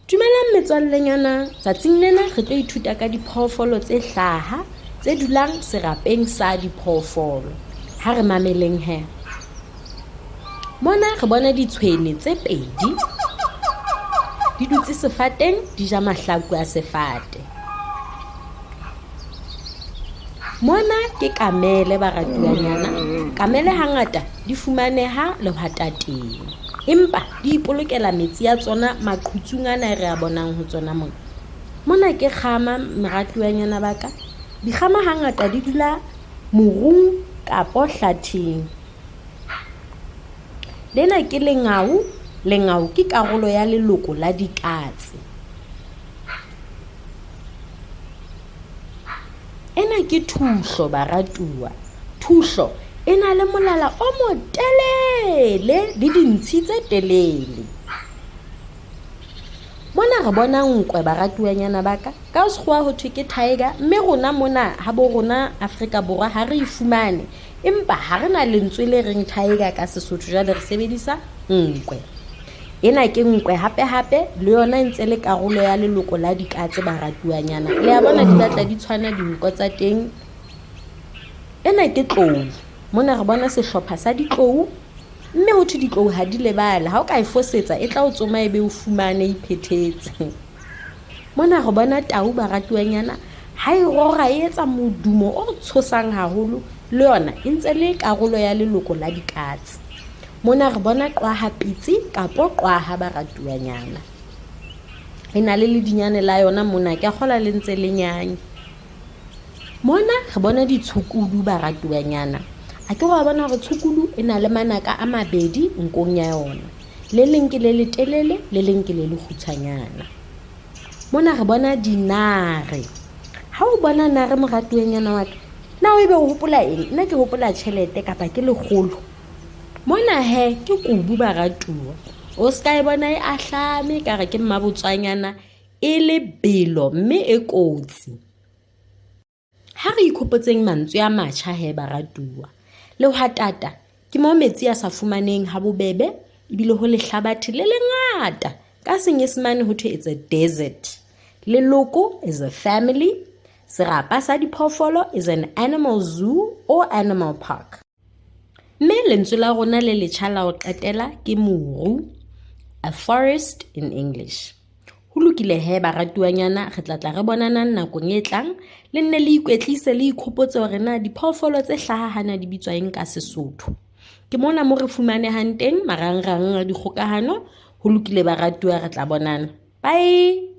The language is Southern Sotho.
Dumelang metswallenyana, tsatsing lena re tlo ithuta ka diphoofolo tse hlaha tse dulang serapeng sa diphoofolo. Ha re mameleng he. Mona re bona ditshwene tse pedi di dutse sefateng di ja mahlaku a sefate. Mona ke kamele baratuwanyana. Kamele hangata di fumaneha lehwatateng, empa di ipolokela metsi a tsona maqhutsung ana e re a bonang ho tsona mona. Mona ke kgama meratuwanyana ba ka. Dikgama hangata di dula morung kapo hlatheng. Lena ke lengau. Lengau ke karolo ya leloko la dikatse. Ena ke thuhlo baratuwa. Thuhlo e na le molala o motelele le dintshi tse telele. Mona re bona nkwe baratuwanyana ba ka. Ka sekgowa ho thwe ke tiger, mme rona mona ha bo rona Afrika Borwa ha re e fumane. Empa ha re na lentswe le reng tiger ka Sesotho, jwale re sebedisa nkwe. Ena ke nkwe hape-hape le yona e ntse le karolo ya leloko la dikatse baratuwanyana. Le a bona di batla di tshwana dinko tsa teng. Ena ke tlou. Mona re bona sehlopha sa ditlou mme ho thwe ditlou ha di lebale. Ha o ka e fosetsa e tla o tsoma e be o fumane e iphethetse. Mona re bona tau baratuwanyana ha e rora e etsa modumo o tshosang haholo le yona e ntse le karolo ya leloko la dikatse. Mona re bona qwaha pitsi kapo qwaha baratuwanyana. E na le ledinyane la yona mona, ke a kgola le ntse le nyanya. Mona re bona ditshukudu baratuwanyana. A ke wa bona hore tshukudu e na le manaka a mabedi nkong ya yona. Le leng ke le letelele, le leng ke le lekgutshwanyana. Mona re bona dinare. Ha o bona nare moratuwanyana wa ka, na o ebe o hopola eng? Nna ke hopola tjhelete kapa ke lekgolo. Mona he ke kubu baratuwa. O ska e bona e ahlame ka re ke mmabotswanyana e lebelo mme e kotsi. Ha re ikhopotseng mantswe a matjha he baratuwa. Lehwatata ke moo metsi a sa fumaneng ha bobebe ebile ho lehlabathe le lengata. Ka senyesemane ho thwe it's a desert. Leloko is a family. Serapa sa diphoofolo is an animal zoo or animal park. Mme lentswe la rona le letjha la ho qetela ke moru, a forest in English. Ho lokile he baratuwanyana, re tla tla re bonanang nakong e tlang. Le nne le ikwetlise le ikhopotse hore na diphoofolo tse hlaha hana di bitswa eng ka Sesotho. Ke mona mo re fumanehang teng marangrang a dikgokahano. Ho lokile baratuwa, re tla bonana. Bye!